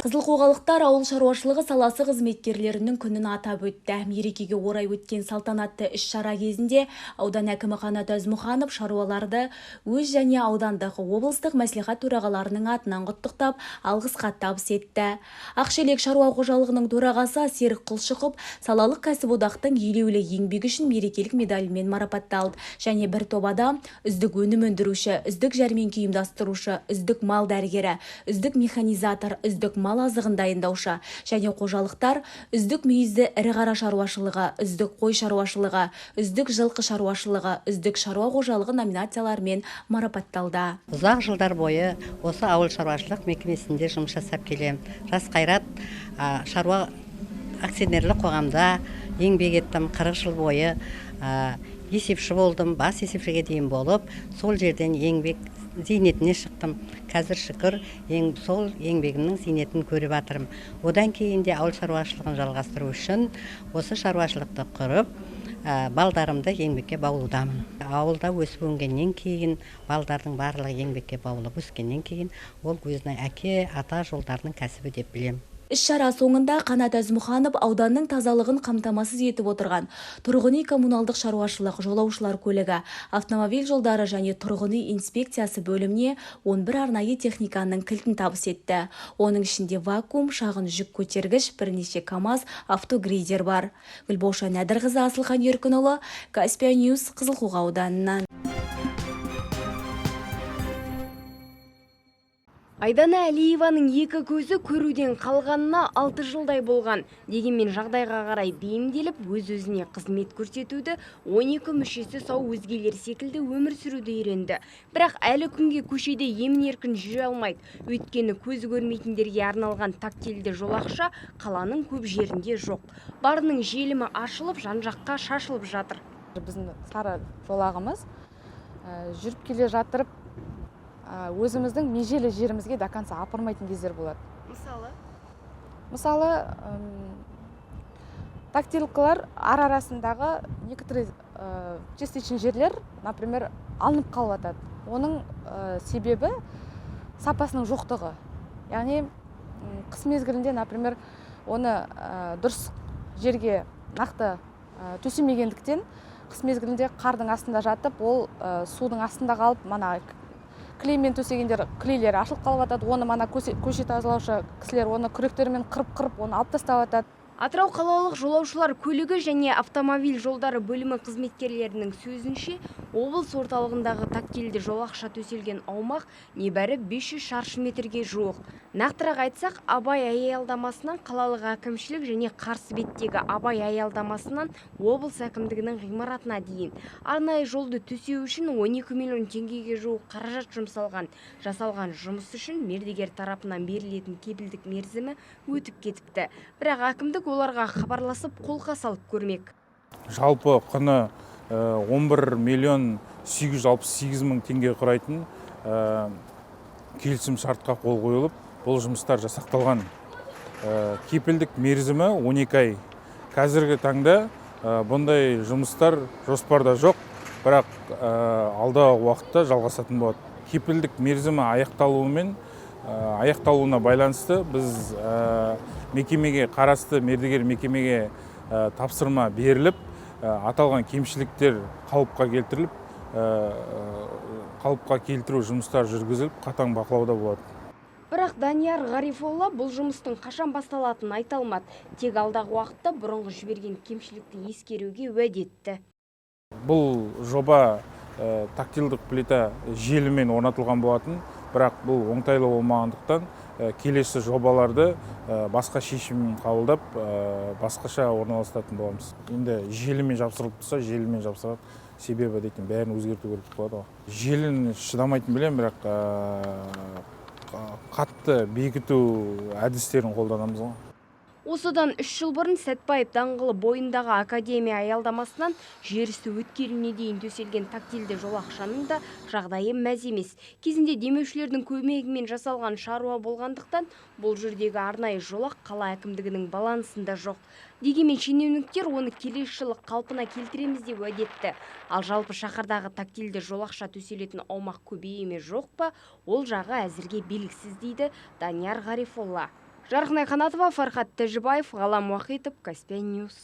Қызылқоғалықтар ауыл шаруашылығы саласы қызметкерлерінің күнін атап өтті. Мерекеге орай өткен салтанатты іс-шара кезінде аудан әкімі Қанат Әзмұханов шаруаларды өз және аудандық, облыстық мәслихат төрағаларының атынан құттықтап, алғыс хат табыс етті. Ақшелек шаруа қожалығының төрағасы Серік Құлшықов салалық кәсіподақтың елеулі еңбегі үшін мерекелік медалімен марапатталды және бір топ адам үздік өнім өндіруші, үздік жәрмеңке ұйымдастырушы, үздік мал дәрігері, үздік механизатор, үздік мал азығын дайындаушы және қожалықтар үздік мүйізді ірі қара шаруашылығы, үздік қой шаруашылығы, үздік жылқы шаруашылығы, үздік шаруа қожалығы номинацияларымен марапатталды. Ұзақ жылдар бойы осы ауыл шаруашылық мекемесінде жұмыс жасап келемін. Жас Қайрат шаруа акционерлік қоғамда еңбек еттім. 40 жыл бойы есепші болдым, бас есепшіге дейін болып, сол жерден еңбек зейнетіне шықтым. Қазір шүкір, сол еңбегімнің зейнетін көріп жатырмын. Одан кейін де ауыл шаруашылығын жалғастыру үшін осы шаруашылықты құрып, балдарымды еңбекке баулудамын. Ауылда өсіп өнгеннен кейін, балдардың барлығы еңбекке баулып өскеннен кейін, ол өзінің әке, ата жолдарының кәсібі деп білемін. Іс-шара соңында Қанат Әзмұханов ауданның тазалығын қамтамасыз етіп отырған тұрғын үй коммуналдық шаруашылық, жолаушылар көлігі, автомобиль жолдары және тұрғын үй инспекциясы бөліміне 11 арнайы техниканың кілтін табыс етті. Оның ішінде вакуум, шағын жүк көтергіш, бірнеше КАМАЗ, автогрейдер бар. Гүлбауша Нәдірқызы, Асылхан Еркінұлы, Каспия Ньюс, Қызылқоға ауданынан. Айдана Әлиеваның екі көзі көруден қалғанына 6 жылдай болған. Дегенмен жағдайға қарай бейімделіп, өз-өзіне қызмет көрсетуді, 12 мүшесі сау өзгелер секілді өмір сүруді үйренді. Бірақ әлі күнге көшеде емін-еркін жүре алмайды. Өйткені көзі көрмейтіндерге арналған тактильді жолақша қаланың көп жерінде жоқ. Барының желімі ашылып, жан-жаққа шашылып жатыр. Біздің сары жолағымыз жүріп келе жатырып, өзіміздің межелі жерімізге до конца апармайтын кездер болады. Мысалы? Мысалы, тактилкалар ар-арасындағы некоторые частичный жерлер, например, алынып қалып жатады. Оның себебі сапасының жоқтығы. Яғни, қыс мезгілінде, например, оны дұрыс жерге нақты төсемегендіктен қыс мезгілінде қардың астында жатып, ол судың астында қалып, мана клеймен төсегендер клейлері ашылып қалып жатады. Оны мана көше тазалаушы кісілер оны күректермен қырып-қырып оны алып тастап жатады. Атырау қалалық жолаушылар көлігі және автомобиль жолдары бөлімі қызметкерлерінің сөзінше, облыс орталығындағы тактильді жолақша төселген аумақ небәрі 500 шаршы метрге жуық. Нақтырақ айтсақ, Абай аялдамасынан қалалық әкімшілік және қарсы беттегі Абай аялдамасынан облыс әкімдігінің ғимаратына дейін. Арнайы жолды төсеу үшін 12 миллион теңгеге жуық қаражат жұмсалған. Жасалған жұмыс үшін мердігер тарапынан берілетін кепілдік мерзімі өтіп кетіпті. Бірақ әкімдік оларға хабарласып қолқа салып көрмек. Жалпы құны 11 миллион 868 мың теңге құрайтын келісім шартқа қол қойылып, бұл жұмыстар жасақталған. Кепілдік мерзімі 12 ай. Қазіргі таңда бұндай жұмыстар жоспарда жоқ, бірақ алдағы уақытта жалғасатын болады. Кепілдік мерзімі аяқталуына байланысты біз мекемеге қарасты мердігер мекемеге тапсырма беріліп, аталған кемшіліктер қалыпқа келтіріліп, қалыпқа келтіру жұмыстары жүргізіліп, қатаң бақылауда болады. Бірақ Данияр Ғарифолла бұл жұмыстың қашан басталатынын айта алмады. Тек алдағы уақытта бұрынғы жіберген кемшілікті ескеруге уәде етті. Бұл жоба тактильдік плита желімен орнатылған болатын, бірақ бұл оңтайлы болмағандықтан келесі жобаларды басқа шешім қабылдап, басқаша орналастыратын боламыз. Енді желімен жапсырылып тұрса, желімен жапсырады. Себебі дейтін бәрін өзгерту керек болады ғой. Желін шыдамайтын білемін, бірақ қатты бекіту әдістерін қолданамыз ғой. Осыдан 3 жыл бұрын Сәтбаев даңғылы бойындағы академия аялдамасынан жер үсті өткеліне дейін төселген тактильді жолақшаның да жағдайы мәз емес. Кезінде демеушілердің көмегімен жасалған шаруа болғандықтан бұл жердегі арнайы жолақ қала әкімдігінің балансында жоқ. Дегенмен шенеуніктер оны келесі жылы қалпына келтіреміз деп уәде етті. Ал жалпы шаһардағы тактильді жолақша төселетін аумақ көбейе ме жоқ па, ол жағы әзірге белгісіз дейді Данияр Ғарифолла. Жарқынай Қанатова, Фархат Тәжібаев, Ғалам Уахитов, Каспий Ньюс.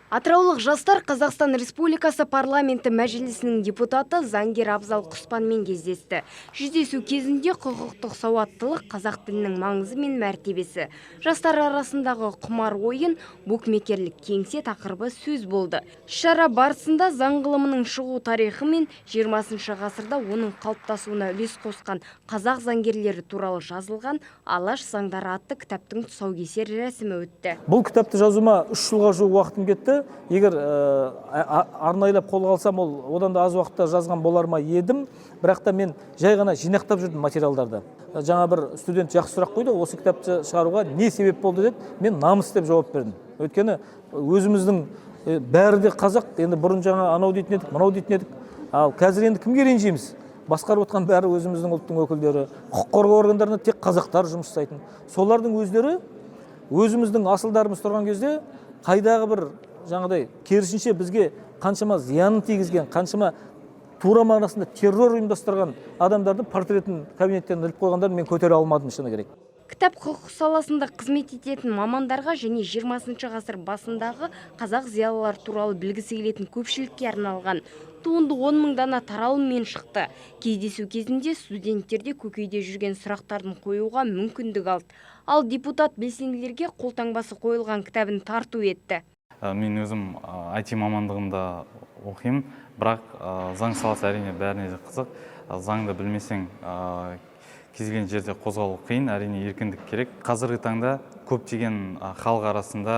Атыраулық жастар Қазақстан Республикасы парламенті мәжілісінің депутаты заңгер Абзал Құспанмен кездесті. Жүздесу кезінде құқықтық сауаттылық, қазақ тілінің маңызы мен мәртебесі, жастар арасындағы құмар ойын, букмекерлік кеңсе тақырыбы сөз болды. Шара барысында заң ғылымының шығу тарихы мен 20 ғасырда оның қалыптасуына үлес қосқан қазақ заңгерлері туралы жазылған «Алаш заңдары» атты кітаптың тұсаукесер рәсімі өтті. Бұл кітапты жазуыма 3 жылға жуық уақытым кетті. Егер арнайлап қолға алсам, ол одан да аз уақытта жазған болар ма едім, бірақ та мен жай ғана жинақтап жүрдім материалдарды. Жаңа бір студент жақсы сұрақ қойды, осы кітапты шығаруға не себеп болды деді, мен намыс деп жауап бердім. Өйткені өзіміздің бәрі де қазақ, енді бұрын жаңа анау дейтін едік, мынау дейтін едік, ал қазір енді кімге ренжиміз? Басқарып отқан бәрі өзіміздің ұлттың өкілдері, құқық қорғау органдарында тек қазақтар жұмыс жасайтын. Солардың өздері өзіміздің асылдарымыз тұрған кезде қайдағы бір жаңағыдай керісінше бізге қаншама зиянын тигізген, қаншама тура мағынасында террор ұйымдастырған адамдардың портретін кабинеттерін іліп қойғандарын мен көтере алмадым, шыны керек. Кітап құқық саласында қызмет ететін мамандарға және 20 ғасыр басындағы қазақ зиялылары туралы білгісі келетін көпшілікке арналған. Туынды 10 мың дана таралыммен шықты. Кездесу кезінде студенттерде көкейде жүрген сұрақтарын қоюға мүмкіндік алды. Ал депутат белсенділерге қолтаңбасы қойылған кітабын тарту етті. Мен өзім IT мамандығында оқимын, бірақ заң саласы әрине бәріне де қызық. Заңды білмесең, кез келген жерде қозғалу қиын, әрине еркіндік керек. Қазіргі таңда көптеген халық арасында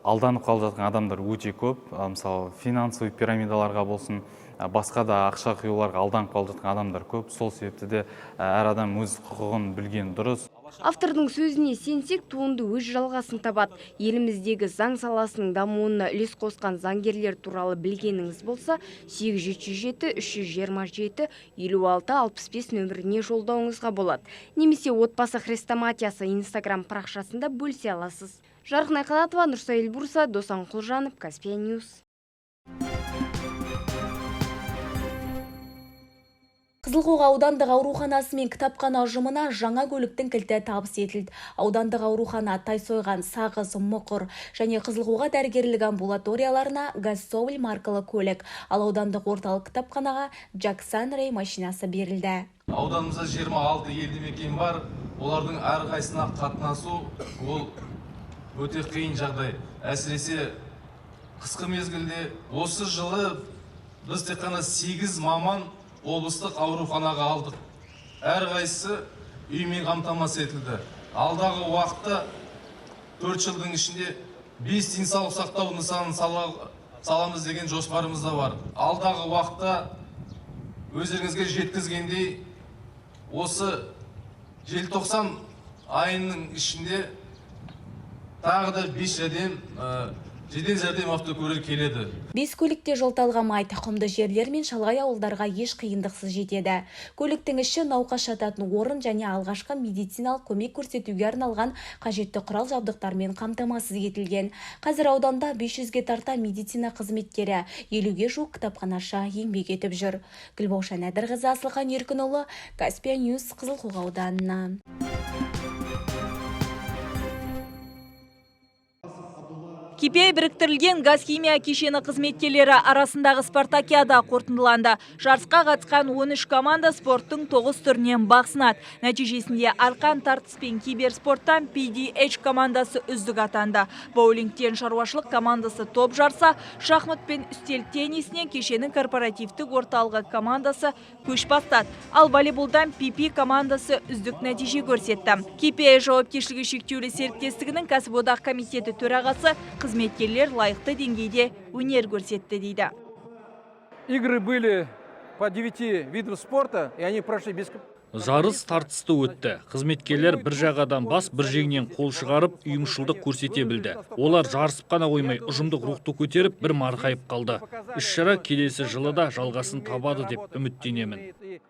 алданып қалып жатқан адамдар өте көп. Мысалы, финансовый пирамидаларға болсын, басқа да ақша құюларға алданып қалып жатқан адамдар көп. Сол себепті де әр адам өз құқығын білген дұрыс. Автордың сөзіне сенсек, туынды өз жалғасын табады. Еліміздегі заң саласының дамуына үлес қосқан заңгерлер туралы білгеніңіз болса, 877 327 56 65 нөміріне жолдауыңызға болады. Немесе отбасы хрестоматиясы Инстаграм парақшасында бөлісе аласыз. Жарқынай Қанатова, Нұрсайыл Бурса, Досан Құлжанов, Каспия Ньюс. Қызылқоға аудандық ауруханасы мен кітапхана ұжымына жаңа көліктің кілті табыс етілді. Аудандық аурухана Тайсойған, Сағыз, Мұқыр және Қызылқоға дәрігерлік амбулаторияларына Газсовль маркалы көлік, ал аудандық орталық кітапханаға Джаксан Рей машинасы берілді. Ауданымызда 26 елді мекен бар, олардың әрқайсысына қатынасу ол өте қиын жағдай. Әсіресе қысқы мезгілде. Осы жылы біз тек қана 8 маман облыстық ауруханаға алдық. Әрқайсысы үймен қамтамасыз етілді. Алдағы уақытта 4 жылдың ішінде 5 денсаулық сақтау нысанын саламыз деген жоспарымыз да бар. Алдағы уақытта өздеріңізге жеткізгендей, осы желтоқсан айының ішінде тағы да 5 жедел жәрдем автокөлігі келеді. 5 көлікте жол талғамайды, құмды жерлер мен шалғай ауылдарға еш қиындықсыз жетеді. Көліктің іші науқас жататын орын және алғашқы медициналық көмек көрсетуге арналған қажетті құрал жабдықтармен қамтамасыз етілген. Қазір ауданда 500-ге тарта медицина қызметкері, 50-ге жуық кітапханашы еңбек етіп жүр. Гүлбаушан Әдірқызы, Асылхан Еркінұлы, Каспия Ньюс, Қызылқоға ауданынан. KPI біріктірілген газ-химия кешені қызметкерлері арасындағы спартакиада қорытындыланды. Жарысқа қатысқан 13 команда спорттың 9 түрінен бақ сынады. Нәтижесінде арқан тартыс пен киберспорттан PDH командасы үздік атанды. Боулингтен шаруашылық командасы топ жарса, шахмат пен үстел теннисінен кешеннің корпоративтік орталығы командасы көш бастады. Ал волейболдан PP командасы үздік нәтиже көрсетті. KPI жауапкершілігі шектеулі серіктестігінің кәсіподақ комитеті төрағасы қызметкерлер лайықты деңгейде өнер көрсетті дейді. Игры были по 9 видам спорта, и они прошли без Жарыс тартысты өтті. Қызметкерлер бір жағадан бас, бір жеңнен қол шығарып, ұйымшылдық көрсете білді. Олар жарысып қана қоймай, ұжымдық рухты көтеріп, бір марқайып қалды. Іс-шара келесі жылы да жалғасын табады деп үміттенемін.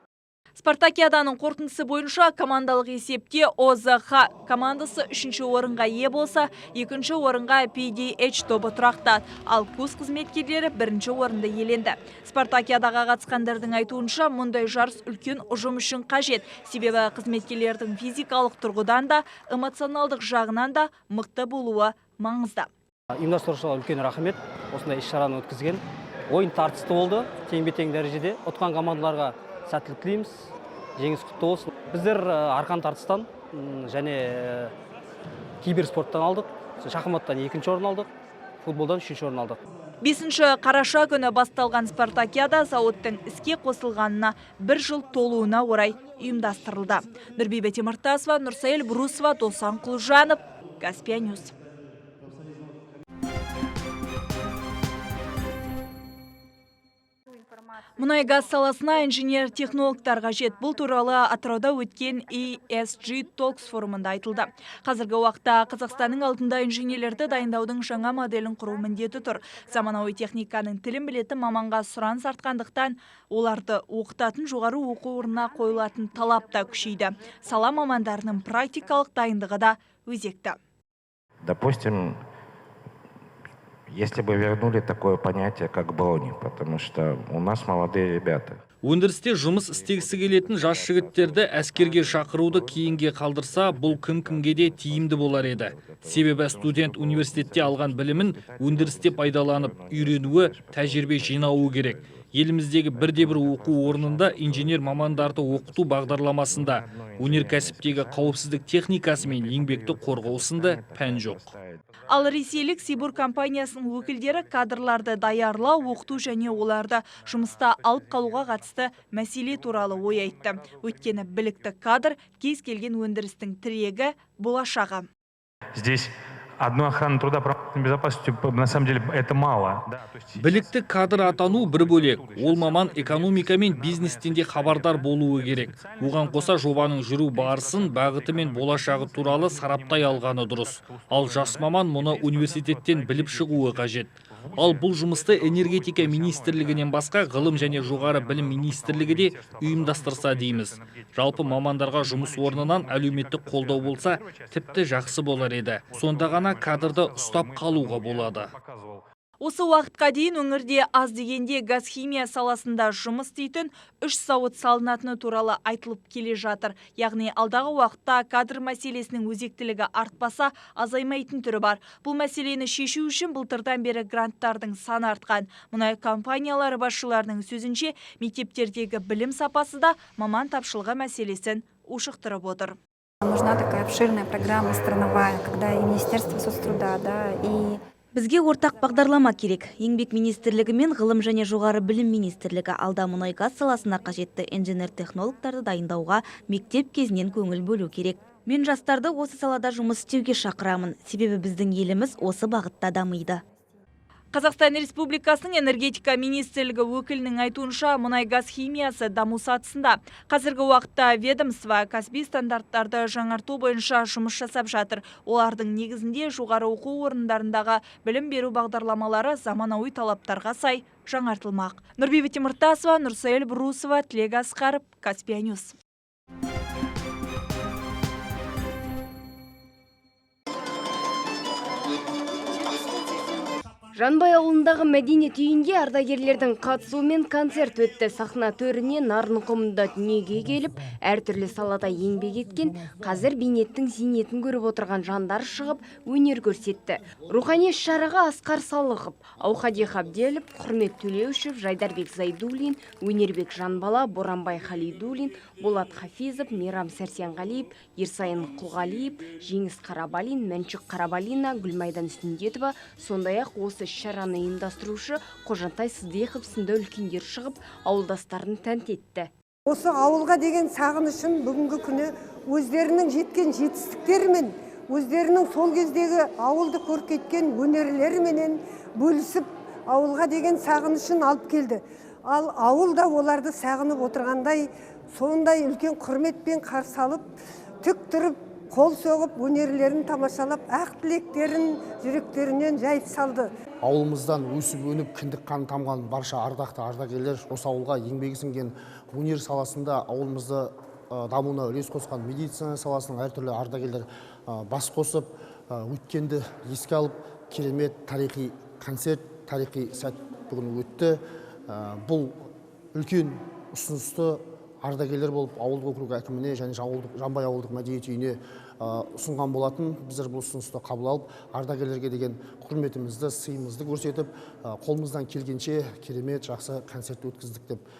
Спартакиаданың қорытындысы бойынша командалық есепте ОЗХ командасы 3-ші орынға ие болса, 2-ші орынға PDH тобы тұрақтады, ал КУС қызметкерлері 1-ші орынды иеленді. Спартакиадаға қатысқандардың айтуынша, мұндай жарыс үлкен ұжым үшін қажет. Себебі қызметкерлердің физикалық тұрғыдан да, эмоционалдық жағынан да мықты болуы маңызды. Ұйымдастырушыларға үлкен рахмет, осындай іс-шараны өткізген. Ойын тартысты болды, теңбе-тең дәрежеде. Ұтқан командаларға сәттілік тілейміз, жеңіс құтты болсын. Біздер арқан тартыстан және киберспорттан алдық, шахматтан 2-ші орын алдық, футболдан 3-ші орын алдық. 5 қараша күні басталған спартакиада зауыттың іске қосылғанына 1 жыл толуына орай ұйымдастырылды. Нұрбибі Теміртасова, Нұрсайел Брусова, Досан Құлжанов, Каспия Ньюс. Мұнай-газ саласына инженер-технологтар қажет. Бұл туралы Атырауда өткен ESG Talks форумында айтылды. Қазіргі уақытта Қазақстанның алдында инженерлерді дайындаудың жаңа моделін құру міндеті тұр. Заманауи техниканың тілін білетін маманға сұраныс артқандықтан оларды оқытатын жоғары оқу орнына қойылатын талап та күшейді. Сала мамандарының практикалық дайындығы да өзекті. Допустим, если бы вернули такое понятие, как брони, потому что у нас молодые ребята. Өндірісте жұмыс істегісі келетін жас жігіттерді әскерге шақыруды кейінге қалдырса, бұл кім-кімге де тиімді болар еді. Себебі студент университетте алған білімін өндірісте пайдаланып, үйренуі, тәжірибе жинауы керек. Еліміздегі бірде-бір оқу орнында инженер мамандарды оқыту бағдарламасында өнеркәсіптегі қауіпсіздік техникасы мен еңбекті қорғау сынды пән жоқ. Ал ресейлік Сибур компаниясының өкілдері кадрларды даярлау, оқыту және оларды жұмыста алып қалуға қатысты мәселе туралы ой айтты. Өйткені білікті кадр кез келген өндірістің тірегі, болашағы. Здесь одной охраны труда, промышленной безопасности, на самом деле, это мало. Білікті кадр атану бір бөлек. Ол маман экономика мен бизнестен де хабардар болуы керек. Оған қоса жобаның жүру барысын, бағыты мен болашағы туралы сараптай алғаны дұрыс. Ал жас маман мұны университеттен біліп шығуы қажет. Ал бұл жұмысты энергетика министрлігінен басқа ғылым және жоғары білім министрлігі де ұйымдастырса дейміз. Жалпы мамандарға жұмыс орнынан әлеуметтік қолдау болса, тіпті жақсы болар еді. Сонда ғана кадрды ұстап қалуға болады. Осы уақытқа дейін өңірде аз дегенде газ-химия саласында жұмыс істейтін 3 зауыт салынатыны туралы айтылып келе жатыр. Яғни алдағы уақытта кадр мәселесінің өзектілігі артпаса, азаймайтын түрі бар. Бұл мәселені шешу үшін былтырдан бері гранттардың саны артқан. Мұнай компаниялары басшыларының сөзінше, мектептердегі білім сапасы да маман тапшылығы мәселесін ушықтырып отыр. Нужна такая обширная программа страновая, когда и Министерство соцтруда, да, и Бізге ортақ бағдарлама керек. Еңбек министрлігі мен ғылым және жоғары білім министрлігі алда мұнай-газ саласына қажетті инженер-технологтарды дайындауға мектеп кезінен көңіл бөлу керек. Мен жастарды осы салада жұмыс істеуге шақырамын. Себебі біздің еліміз осы бағытта дамиды. Қазақстан Республикасының энергетика министрлігі өкілінің айтуынша, мұнай-газ химиясы даму сатысында. Қазіргі уақытта ведомство кәсіби стандарттарды жаңарту бойынша жұмыс жасап жатыр. Олардың негізінде жоғары оқу орындарындағы білім беру бағдарламалары заманауи талаптарға сай жаңартылмақ. Нұрбибі Теміртасова, Нұрсайел Брусова, Тілек Асқаров, Каспия Ньюс. Жанбай ауылындағы мәдениет үйінде ардагерлердің қатысуымен концерт өтті. Сахна төріне Нарын құмында дүниеге келіп, әртүрлі салада еңбек еткен, қазір бейнеттің зейнетін көріп отырған жандар шығып, өнер көрсетті. Рухани іс-шараға Асқар Салықов, Аухади Қабделов, Құрмет Төлеушев, Жайдарбек Зайдуллин, Өнербек Жанбала, Боранбай Халидуллин, Болат Хафизов, Мейрам Сәрсенғалиев, Ерсайын Құлғалиев, Жеңіс Қарабалин, Мәншүк Қарабалина, Гүлмайдан Сүндетова, сондай-ақ осы іс-шараны ұйымдастырушы Қожантай Сыздықов сынды үлкендер шығып, ауылдастарын тәнті етті. Осы ауылға деген сағынышын бүгінгі күні өздерінің жеткен жетістіктерімен, өздерінің сол кездегі ауылды көркейткен өнерлеріменен бөлісіп, ауылға деген сағынышын алып келді. Ал ауыл да оларды сағынып отырғандай, сондай үлкен құрметпен қарсы алып, тік тұрып Қол соғып, өнерлерін тамашалап, ақ тілектерін жүректерінен жайып салды. Ауылымыздан өсіп өніп, кіндік қаны тамған барша ардақты ардагерлер, осы ауылға еңбегі сіңген, өнер саласында ауылымызды дамуына үлес қосқан медицина саласының әртүрлі ардагерлер бас қосып, өткенді еске алып, керемет тарихи концерт, тарихи сәт бүгін өтті. Бұл үлкен ұсынысты ардагерлер болып ауылдық округ әкіміне және Жамбай ауылдық мәдениет үйіне ұсынған болатын. Біздер бұл ұсынысты қабыл алып, ардагерлерге деген құрметімізді, сыйымызды көрсетіп, қолымыздан келгенше керемет жақсы концерт өткіздік деп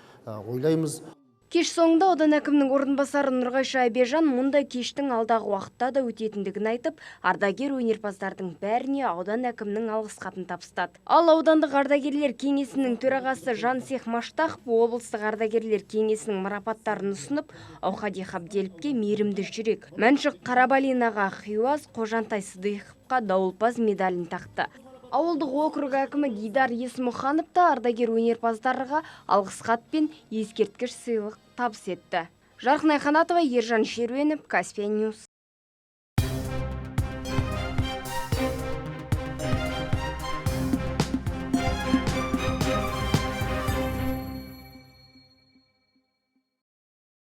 ойлаймыз. Кеш соңында аудан әкімінің орынбасары Нұрғайша Әбежан мұндай кештің алдағы уақытта да өтетіндігін айтып, ардагер өнерпаздардың бәріне аудан әкімінің алғыс хатын табыстады. Ал аудандық ардагерлер кеңесінің төрағасы Жансех Маштақов облыстық ардагерлер кеңесінің марапаттарын ұсынып, Аухади Қабделовке мейірімді жүрек, Мәншүк Қарабалинаға Хиуаз, Қожантай Сыдиықовқа дауылпаз медалін тақты. Ауылдық округ әкімі Дидар Есмұханов та ардагер өнерпаздарға алғыс хат пен ескерткіш сыйлық табыс етті. Жарқынай Қанатова, Ержан Шеруенов, Каспия Ньюс.